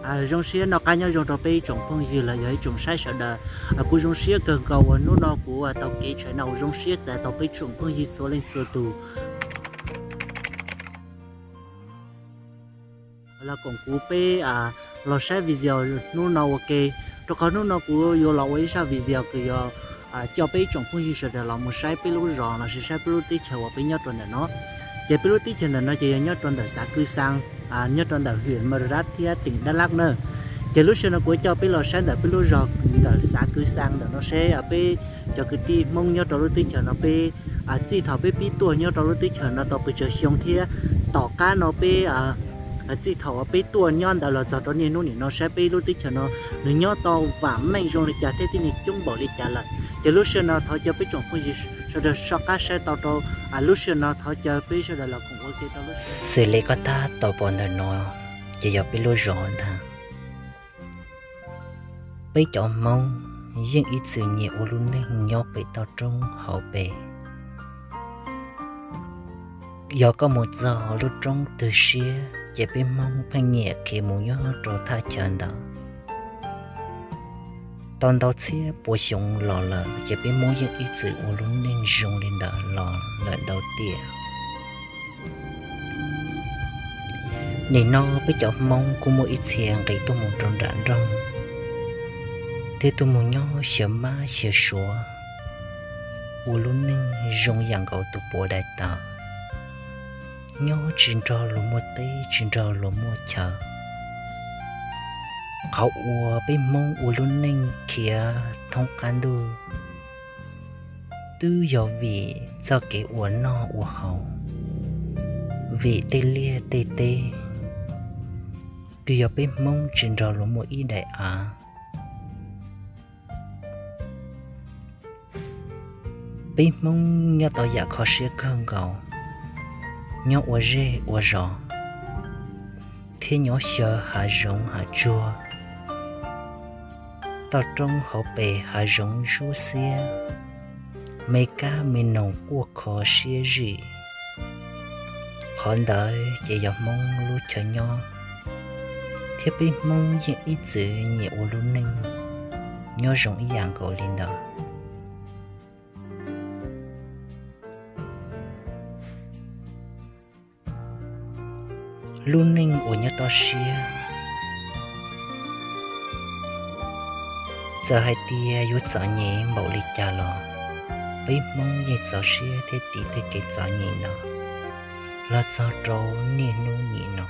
Zoo siab noj qab nyob zoo rau peb ib tsoom phooj ywg los yog ib tsoom saib sawv daws. Kuv zoo siab kawg nkaus uas hnub no kuv tau kev tshais no uas zoo siab txais tau peb tsoom phooj ywg txhua leej txhua tus los koom kuv peb los saib video hnub no ua ke, rau qhov hnub no kuv yuav los ua ib zaj video kws yog coj peb ib tsoom phooj ywg sawv daws los mus saib peb lub zos lossis saib peb lub teb chaws uas peb nyob rau ntawm no. Ces peb lub teb chaws ntawm no ces yog nyob rau ntawm xav Kwj Xaas, nyob rau ntawm hwm Mawj Raj thiab teem Dab Lab na. Ces lub sij hawm no kuv coj peb los saib ntawm peb lub zos ntawm xav Kwj Xaas ntawm no seb peb cov kwv tij Hmoob nyob rau lub teb chaws no peb txij thaum peb pib tuaj nyob rau lub teb chaws no tau pes tsawg xyoo thiab tom qab no peb txij thaum uas peb tuaj nyob ntawd los txog rau niaj hnub nim no saib peb lub teb chaws no nws nyob tau vam meej zoo li cas thiab tib neeg coob npaum li cas lawm. Ces lub sij hawm no thov caw peb tsoom phooj ywg sawv daws soj qab saib tau rau lub sij hawm no thov caw peb sawv daws los koom ua ke rau lub. Xws li koj tab tom pom ntawm no ces yog peb lub zos ntag. Peb cov Hmoob yeej ib txwm nyiam ua lub neej nyob pem toj roob hauv pes. Yog koj mus txog lub roob twg siab ces peb Hmoob pheej nyiam khiav mus nyob rau thaj chaw ntawd. Tau ntau txhiab pua xyoo los lawm ces peb Hmoob yeej ib txwm ua lub neej zoo li ntawd los lawm ntau tiam. Nim no peb cov Hmoob kuj muaj ib txhia nqis tuaj mus rau nram nroog thiab tuaj mus nyob xyaw mab xyaw suav, ua lub neej zoo yam nkaus tus puav daim tawv, nyob tsis nrog luag muaj teb tsis nrog luag muaj chaw. Qhov uas peb Hmoob ua lub neej khiav thoob qab ntuj twb yog vim txoj kev ua noj ua haus, vim tej liaj tej teb, kws yog peb Hmoob tsis nrog luag muaj ib daim av. Peb Hmoob nyob tau yam kho siab kawg nkaus, nyob ua zej ua zos thiab nyob xyaw hav zoov hav tsuag, toj roob hauv pes hav zoov zuab xiab, me kab me noog quaj kho siab zim. Qhov ntawd ces yog Hmoob lub chaw nyob, thiab peb Hmoob yeej ib txwm nyiam ua lub neej nyob zoo ib yam nkaus li ntawd. Lub neej uas nyob toj siab, txawm hais tias yuav txom nyem npaum li cas los peb Hmoob yeej txaus siab thiab tiv tej kev txom nyem no los txog rau niaj hnub nim no.